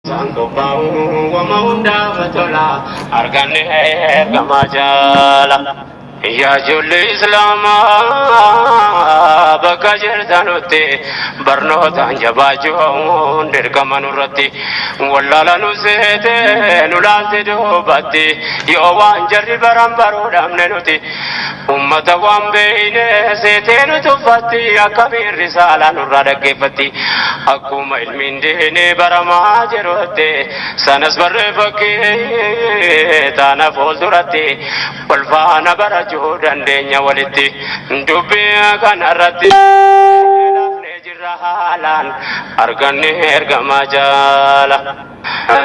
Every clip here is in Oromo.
Isaan qophaa'u wama hundaaf tola arganne ergamaa jaala. Yaa ijoollee Islaamaa bakka jirtanutti barnootaan jabaachuun dirqama nurratti wallaala nu seete nu laalte duubatti yoo waan jarri baran baruu dhabne nuti ummata waan beeyne seetee nu tuffatti akkamiin risaalaa nurraa dhaggeeffatti akkuma ilmiin diinii baramaa jirutti sanas barree fakkii taana fuulduratti wal faana barachuu dandeenya walitti dubbii kanarratti laafnee jirra haalaan arganne ergamaa jaala.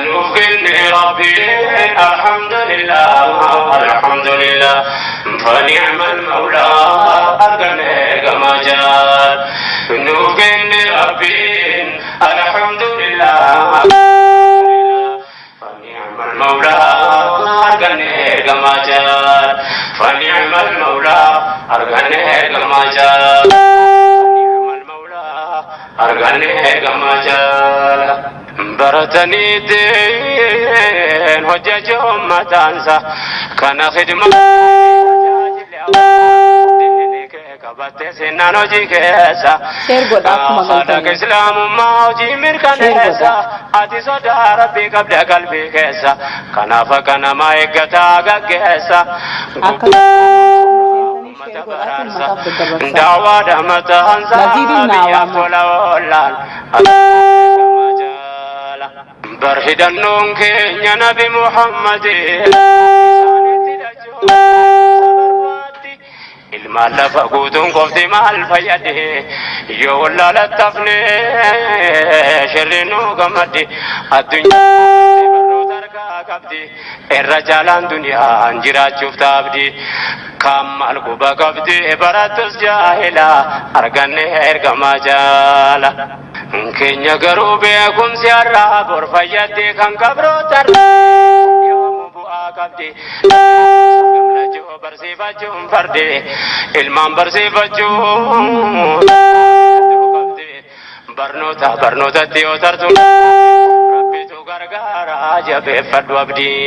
Nuuf kenne Rabbiin alhamdulillah alhamdulillah fani'mal mawlaa arganne ergamaa jaala. Nuuf kenne Rabbiin alhamdulillah فنعم المولى أرغني كما جاء فنعم المولى أرغني كما جاء فنعم المولى أرغني كما جاء baratanii ittiin hojjechuun mataansa kana khidma qabattee seenaan hojii keessa Share godhaa akkuma haadha galtanii. Islaamummaa hojii mirkaneessa ati sodaa Rabbii qabda qalbii keessa kanaaf akka namaa eeggataa gaggeessa Akka seentanii share godhaatii uummataaf daddabarsaa. Daawaadha mataansa Naziiriin naa biyyaaf waama. tola oolaan bar hidhannoon keenya Nabi Muhammad isaanitti dhachuun barbaaddi ilmaan lafa guutuun qofti maal fayyade yoo wallaalattafne shirri nu gammaddi addunyaa barnoota harkaa qabdi irra jaalaan duniyaan jiraachuuf taabdi kan maal quba qabdi barattus jaahila arganne ergamaa jaala keenya garuu beekumsi har'aa bor fayyadde kan qabroota yoomuu bu'aa qabdi gamlachuu barsiifachuun fardi ilmaan barsiifachuun qabdi barnoota barnootatti yoo tartu Rabbitu gargaara jabeeffadhu abdii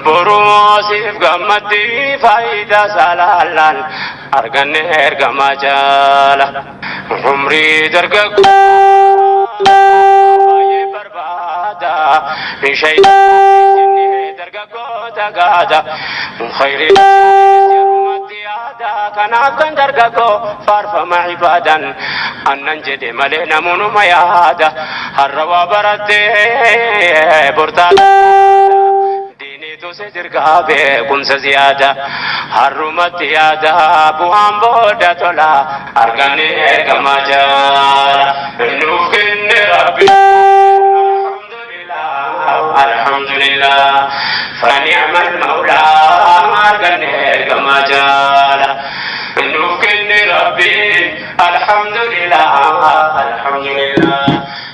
boruu siif gammaddi faayidaa saalaallaan arganne ergamaa jaala umrii dargaggoo baay'ee barbaada shayitaanni dargaggoota gaada khayrii yerumatti yaada kanaaf kan dargaggoo faarfama ibaadan annan jedhe malee namoonuma yaada har'a waa barattee bortaa diiniitu si dirgaa beekumsa ziyaada har'umatti yaada bu'aan booda tola arganii ergamaa jaala nuuf kenne Rabbi alhamdulillah فنعم المولى arganne ergamaa jaala nuuf kenne Rabbi alhamdulillah alhamdulillah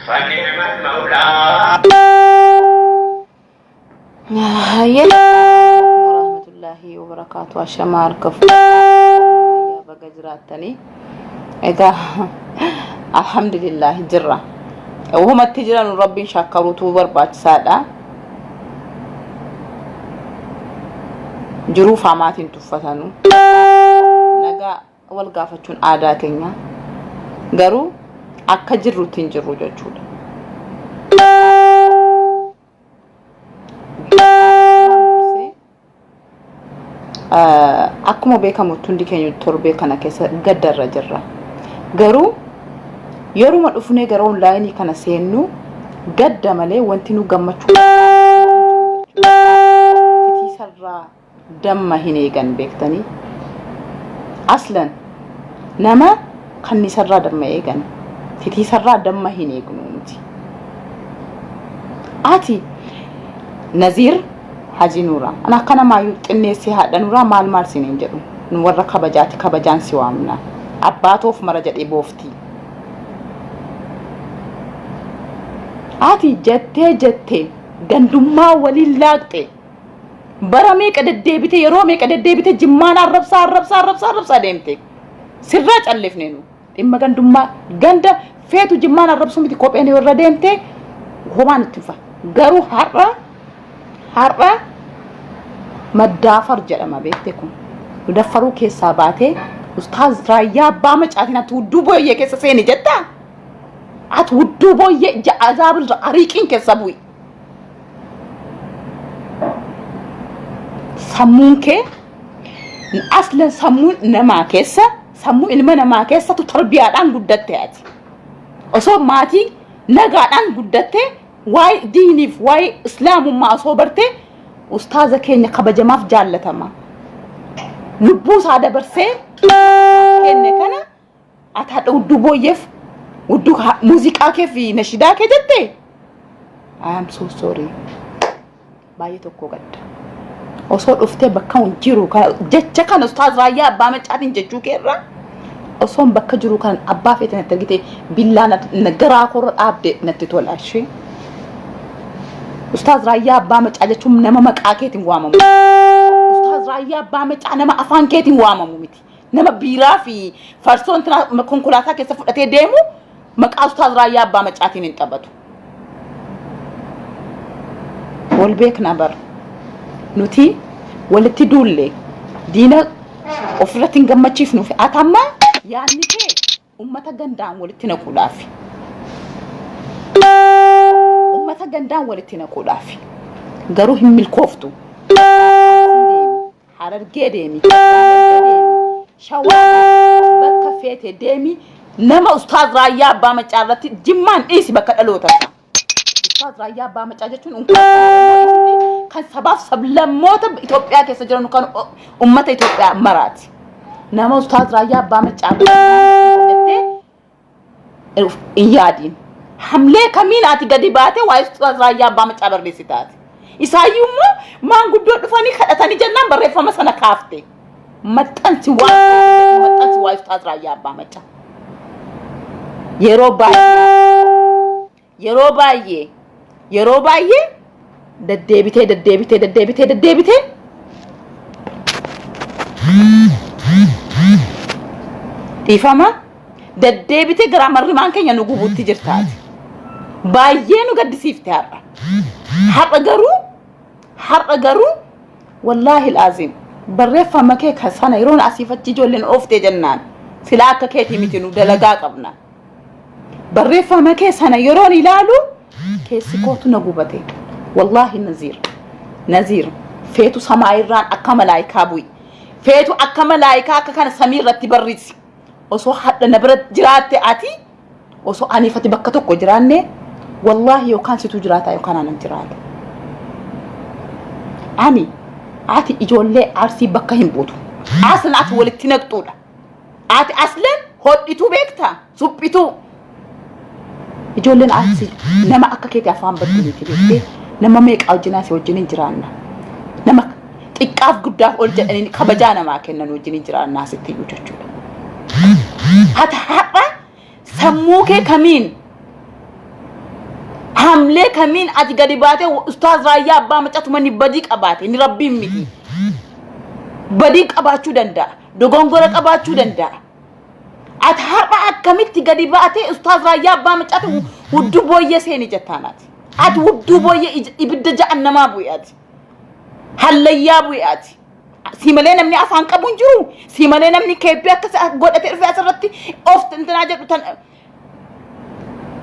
فنعم المولى. Hayyee warahmatullaahi wabarakaatu. Ashamaa harka fuudhee baga jiraattanii. Egaa alhamdulillah jirra. Wahumatti jiran Rabbiin shakkaruutu barbaachisaadha. Jiruuf hamaatiin tuffatanu. Nagaa wal gaafachuun aadaa keenya. Garuu akka jirrutti hin jirru jechuudha. Dursee akkuma beekamutti hundi keenya torbee kana keessa gaddarra jirra. Garuu yeruma dhufnee gara onlaayinii kana seennu gadda malee wanti nu gammachuu titiisarraa damma hin eegan beektanii. Aslan nama kannisarraa damma eegan titiisarraa damma hin eegnu nuti. Ati Naziir Haji Nuuraa ana akka namaayyuu xinneessee haadha Nuuraa maal maal siin hin jedhu nu warra kabajaati kabajaan si waamna abbaatoof mara jedhee booftii. Ati jettee jettee gandummaa waliin laaqxe bara meeqa deddeebite yeroo meeqa deddeebite Jimmaan arrabsaa arrabsaa arrabsaa arrabsaa deemte sirraa callifne nu dhimma gandummaa ganda feetu Jimmaan arrabsuu miti kopheen irra deemte homaa nutti hin fa. Garuu har'a har'a maddaafar jedhama beekte kun. Nu daffaruu keessaa baatee Ustaaz Raayyaa Abbaa Macaatiin ati hudduu booyyee keessa seeni jettaa? Ati hudduu booyyee azaabul ariiqiin keessa bu'i. Sammuun kee aslan sammuu namaa keessa sammuu ilma namaa keessatu tarbiyaadhaan guddatte ati. Osoo maatii nagaadhaan guddatte waa'ee diiniif waa'ee islaamummaa osoo barte ustaaza keenya kabajamaaf jaallatama. Lubbuu isaa dabarsee kenne kana ati hadha hudduu booyyeef hudduu muuziqaa kee fi nashidaa kee jette. I am so sorry. Baay'ee tokko gadda. Osoo dhuftee bakka hin jiru jecha kana ustaaz Raayyaa Abbaa Maccaatiin jechuu keerra osoon bakka jiru kan abbaa feete natti argite billaa garaa koorra dhaabde natti tola ishee. Ustaaz Raayyaa Abbaa Maccaa jechuun nama maqaa keetiin waamamu. Ustaaz Raayyaa Abbaa Maccaa nama afaan keetiin waamamu miti. Nama biiraa fi farsoo konkolaataa keessa fudhatee deemu maqaa Ustaaz Raayyaa Abbaa Maccaatiin hin taphatu. Wal beekna bar. Nuti walitti duulle diina ofirratti hin gammachiifnuuf ati amma yaadni kee ummata gandaan walitti naquudhaaf. Ummata gandaan walitti naquudhaaf. Garuu hin milkooftu. Harargee deemi. Shawaa bakka feete deemi. Nama Ustaaz Raayyaa Abbaa Maccaa irratti Jimmaan dhiisi bakka dhaloota isaa. Ustaaz Raayyaa Abbaa Maccaa jechuun kan sabaaf sablammoota Itoophiyaa keessa jiran kan ummata Itoophiyaa maraati. Nama Ustaaz Raayyaa Abbaa Maccaa jettee hin yaadiin. Hamlee kamiin ati gadi baatee waa'ee Ustaaz Raayyaa Abbaa Maccaa barreessitaati. Isaayyuu immoo maanguddoo dhufanii kadhatanii jennaan barreeffama sana kaafte. Maxxansi waan maxxansi waa'ee Ustaaz Raayyaa Abbaa Maccaa. Yeroo baay'ee yeroo baay'ee yeroo baay'ee deddeebitee deddeebitee deddeebitee deddeebitee dhiifama deddeebitee garaa marrimaan keenya nu gubuutti jirtaati. Baay'ee nu gaddisiifte har'a. Har'a garuu har'a garuu wallaahi laazim barreeffama kee kan sana yeroon asiif achi ijoolleen ooftee jennaan silaa akka keetii miti nu dalagaa qabna. Barreeffama kee sana yeroon ilaalu keessi kootu na gubate. Wallaahi Naziir. Naziir feetu samaa irraan akka malaayikaa bu'i. Feetu akka malaayikaa akka kana samii irratti barrisi. Osoo hadha na bira jiraatte ati osoo aniifati bakka tokko jiraanne wallaahi yookaan situ jiraata yookaan anan jiraata. Ani ati ijoollee Arsii bakka hin buutu. Aslan ati walitti naqxuudha. Ati aslan hodhituu beektaa? Suphituu. Ijoolleen Arsii nama akka keetii afaan baddu miti beektee nama meeqaa wajjin asii wajjin hin jiraanna. Nama xiqqaaf guddaaf ol jedhanii kabajaa namaa kennan wajjin hin jiraanna asitti iyyuu jechuudha. Ati har'a sammuu kee kamiin hamlee kamiin ati gadi baatee Ustaaz Raayyaa Abbaa Maccatuma ni badii qabaate ni rabbiin miti. Badii qabaachuu danda'a. Dogongora qabaachuu danda'a. Ati har'a akkamitti gadi baatee Ustaaz Raayyaa Abbaa Maccaatu hudduu booyyee seeni jettaan ati. Ati hudduu booyyee ibidda ja'annamaa bu'e ati. Hallayyaa bu'e ati. Si malee namni afaan qabu hin jiru. Si malee namni keeppii akkas godhatee dhufee asirratti of tintinaa jedhu tan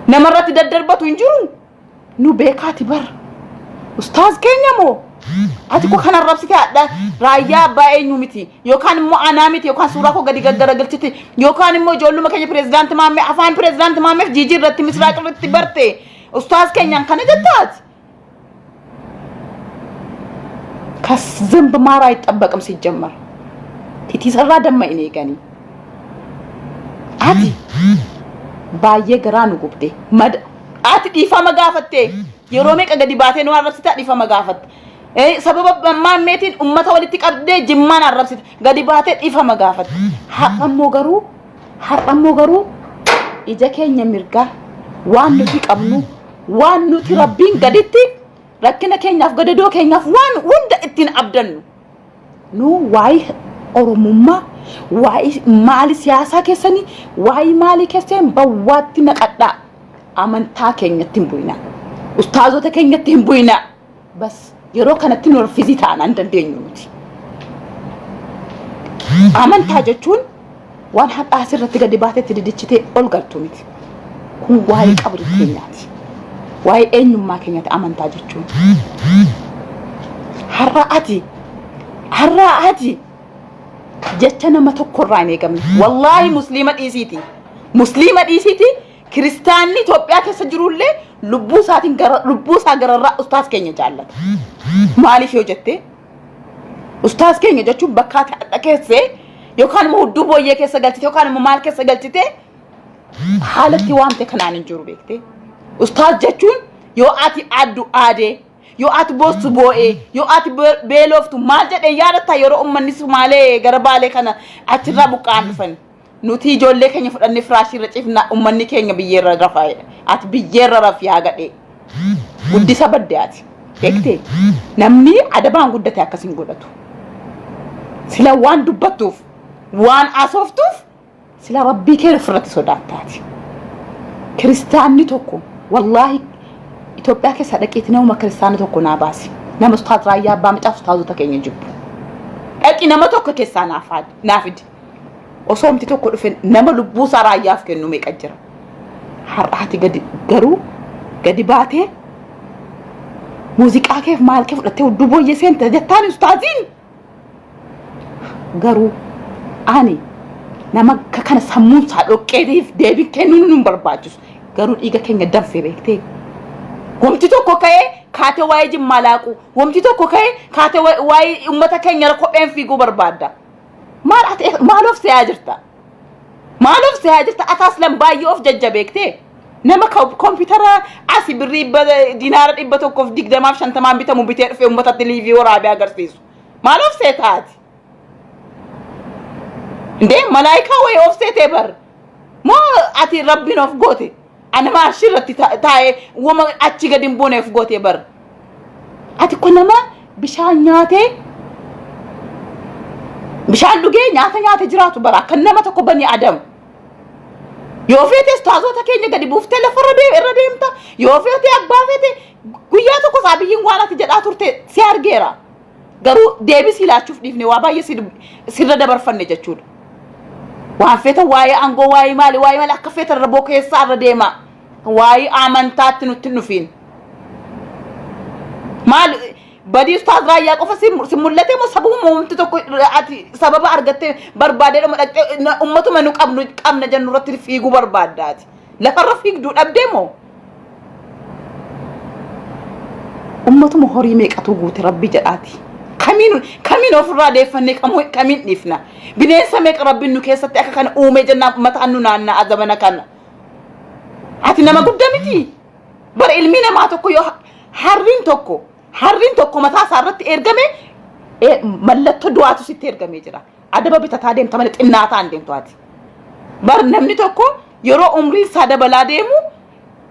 namarratti daddarbatu hin jiru. Nu beekaati bar. Ustaaz keenya moo? Ati ko kan arrabsite hadha raayyaa abbaa eenyu miti yookaan immoo anaa miti yookaan suuraa koo gadi gaggaragalchite yookaan immoo ijoolluma keenya pirezidaanti maammee afaan pirezidaanti maammeef jiijii irratti misraaq irratti barte ustaaz keenyaan kana jettaati. ከዝንብ ማር አይጠበቅም ሲጀመር titiisarraa damma hin eeganii. Ati baay'ee garaa nu gubde. Mada ati dhiifama gaafatte yeroo meeqa gadi baatee nu arrabsita dhiifama gaafatte. Sababa maammeetiin ummata walitti qabdee jimmaan arrabsita gadi baatee dhiifama gaafatte. Har'ammoo garuu ija keenya mirgaa waan nuti qabnu waan nuti rabbiin gaditti rakkina keenyaaf gadadoo keenyaaf waan hunda ittiin abdannu. Nu waa'ee Oromummaa, waa'ee maali siyaasaa keessanii, waa'ee maalii keessanii bawwaatti naqadhaa. Amantaa keenyatti hin bu'inaa. Ustaazota keenyatti hin bu'inaa. Bas yeroo kanatti nu rfizii ta'an hin dandeenyu nuti. Amantaa jechuun waan hadhaa asirratti gadi baatetti didichitee ol galtu miti. Kun waa'ee qabrii keenyaati. Waa'ee eenyummaa keenyaati amantaa jechuun. Har'a ati har'a ati jecha nama tokkorraa hin eegamne. Wallaahi musliima dhiisiiti. Musliima dhiisiiti kiristaanni Itoophiyaa keessa jirullee lubbuu isaatiin gara lubbuu isaa gararraa ustaas keenya jaallata. Maaliif yoo jette ustaas keenya jechuun bakka ati hadha keessee yookaan immoo hudduu booyyee keessa galchite yookaan immoo maal keessa galchite haalatti waamte kanaan hin jiru beekte. Ustaas jechuun yoo ati addu aadee yoo ati boossu boo'ee yoo ati beeloftu maal jedhee yaadatta yeroo uummanni Sumaalee gara Baalee kana achirraa buqqa'an dhufan. Nuti ijoollee keenya fudhannee firaashii irra ciifna uummanni keenya biyyeerra rafaa jedha. Ati biyyeerra rafi haa gadhee. Guddisa badde ati. Beektee namni adabaan guddate akkas hin godhatu. Sila waan dubbattuuf waan asooftuuf sila rabbii kee ofirratti sodaattaati. Kiristaanni tokko wallaahi Itoophiyaa keessa dhaqeeti namuma kiristaana tokko naa baasi. Nama ustaaz Raayyaa Abbaa Macaaf ustaazota keenya jibbu. Dhaqi nama tokko keessaa naa fidi. Osoo homti tokko dhufe nama lubbuu isaa raayyaaf kennu meeqa jira. Har'aati gadi garuu gadi baatee muuziqaa keef maal kee fudhattee hudduu booyyee seente jettaan ustaaziin. Garuu ani nama akka kana sammuun isaa dhoqqeetiif deebii kennuun nu hin barbaachisu. Garuu dhiiga keenya danfe beektee. Wamti tokko ka'ee kaatee waa'ee jimmaa laaquu. Wamti tokko ka'ee kaatee waa'ee uummata keenya kopheen fiiguu barbaadda. Maal ati maal of se'aa jirta? Maal of se'aa jirta? Ati aslan baay'ee of jajjabeektee. Nama kompiitara asi birrii dinaara 120f 50n bitamu bitee dhufee uummatatti liivii waraabee agarsiisu. Maal of seetaa ati? Indee malaayikaa wayii of seetee bar. Moo ati rabbiin of goote? Ani maarshii irratti taa'ee wama achi gadi hin buune of gootee bar. Ati kun nama bishaan nyaatee bishaan dhugee nyaata nyaate jiraatu bara akka nama tokko bani adam. Yoo feete ustaazota keenya gadi buuftee lafarra irra deemta. Yoo feete abbaa feete guyyaa tokko saabiyyiin waan ati jedhaa turte si argeera. Garuu deebii si laachuuf dhiifne waa baay'ee sirra dabarfanne jechuudha. Waan feeta waa'ee aangoo waa'ee maali waa'ee maali akka feeta irra bokeessaa irra deema. Waa'ee amantaatti nutti hin dhufiin. Maal badii ustaaz raayyaa qofa si mul'ate moo sababuma wanti tokko ati sababa argattee barbaadee dhuma dhaqxee ummatuma nu qabnu qabna jennu irratti fiiguu barbaadda ati. Lafarra fiigduu dhabdee moo? Ummatuma horii meeqatu guute rabbi jedhaati. Kamiin kamiin ofirraa deeffannee kamiin dhiifna? Bineensa meeqa rabbiin nu keessatti akka kana uumee jennaan mataan nu naanna'a zamana kana. Ati nama guddaa miti. Bara ilmi namaa tokko yoo harriin tokko mataa isaa irratti ergame mallattoo du'aatu sitti ergamee jira. Adaba bitataa deemta malee xinnaataa hin deemtu ati. Bar namni tokko yeroo umriin isaa dabalaa deemu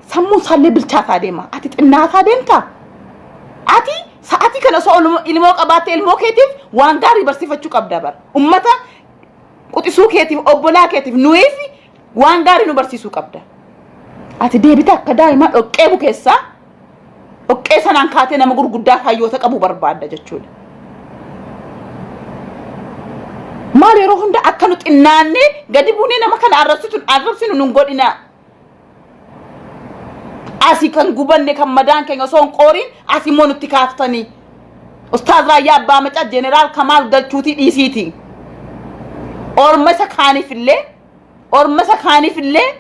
sammuun isaallee bilchaataa deema. Ati xinnaataa deemta. Ati sa'atii kana osoo ilmoo qabaatte ilmoo keetiif waan gaarii barsiifachuu qabda bar. Ummata quxisuu keetiif obbolaa keetiif nuyiif waan gaarii nu barsiisuu qabda. Ati deebite akka daa'imaa dhoqqee bukeessaa dhoqqee sanaan kaatee nama gurguddaa hayyoota qabu barbaadda jechuudha. Maal yeroo hunda akka nu xinnaannee gadi buunee nama kana arrabsitu arrabsinu nun godhinaa. Asii kan gubanne kan madaan keenya osoo hin qooriin asii immoo nutti kaaftanii. Ustaaz Raayyaa Abbaa Macaa Jeneraal Kamaal Galchuutii dhiisiiti. Orma isa kaaniif illee orma isa kaaniif illee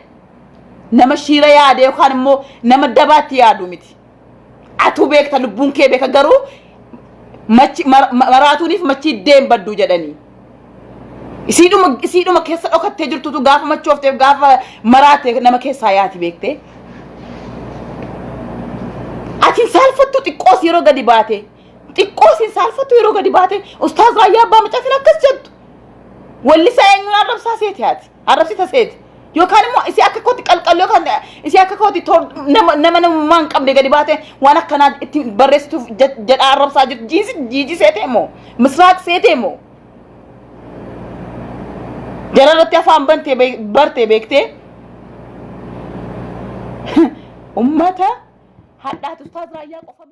nama shiira yaade yookaan immoo nama dabaatti yaadu miti. Atuu beekta lubbuun kee beeka garuu machi maraatuuniif machi iddeen baddu jedhanii. Isiidhuma keessa dhokattee jirtutu gaafa machoofteef gaafa maraate nama keessaa yaati beektee. Ati hin saalfattu xiqqoos yeroo gadi baate. Xiqqoos hin saalfattu yeroo gadi baate. Ustaaz Raayyaa Abbaa Macaatiin akkas jettu. Wallisaa eenyuun arrabsaa seeti ati? Arrabsita seeti. Yookaan immoo isii akka kooti qalqalloo yookaan isii akka kooti nama nama namummaa hin qabne gadi baate waan akkanaa itti barreessituuf jedhaa arrabsaa jirtu. Jiisi jiiji seetee moo? Misraaq seetee moo? Jara irratti afaan bantee barte beektee? Ummata Hadhaati Ustaaz Raayyaa qofa.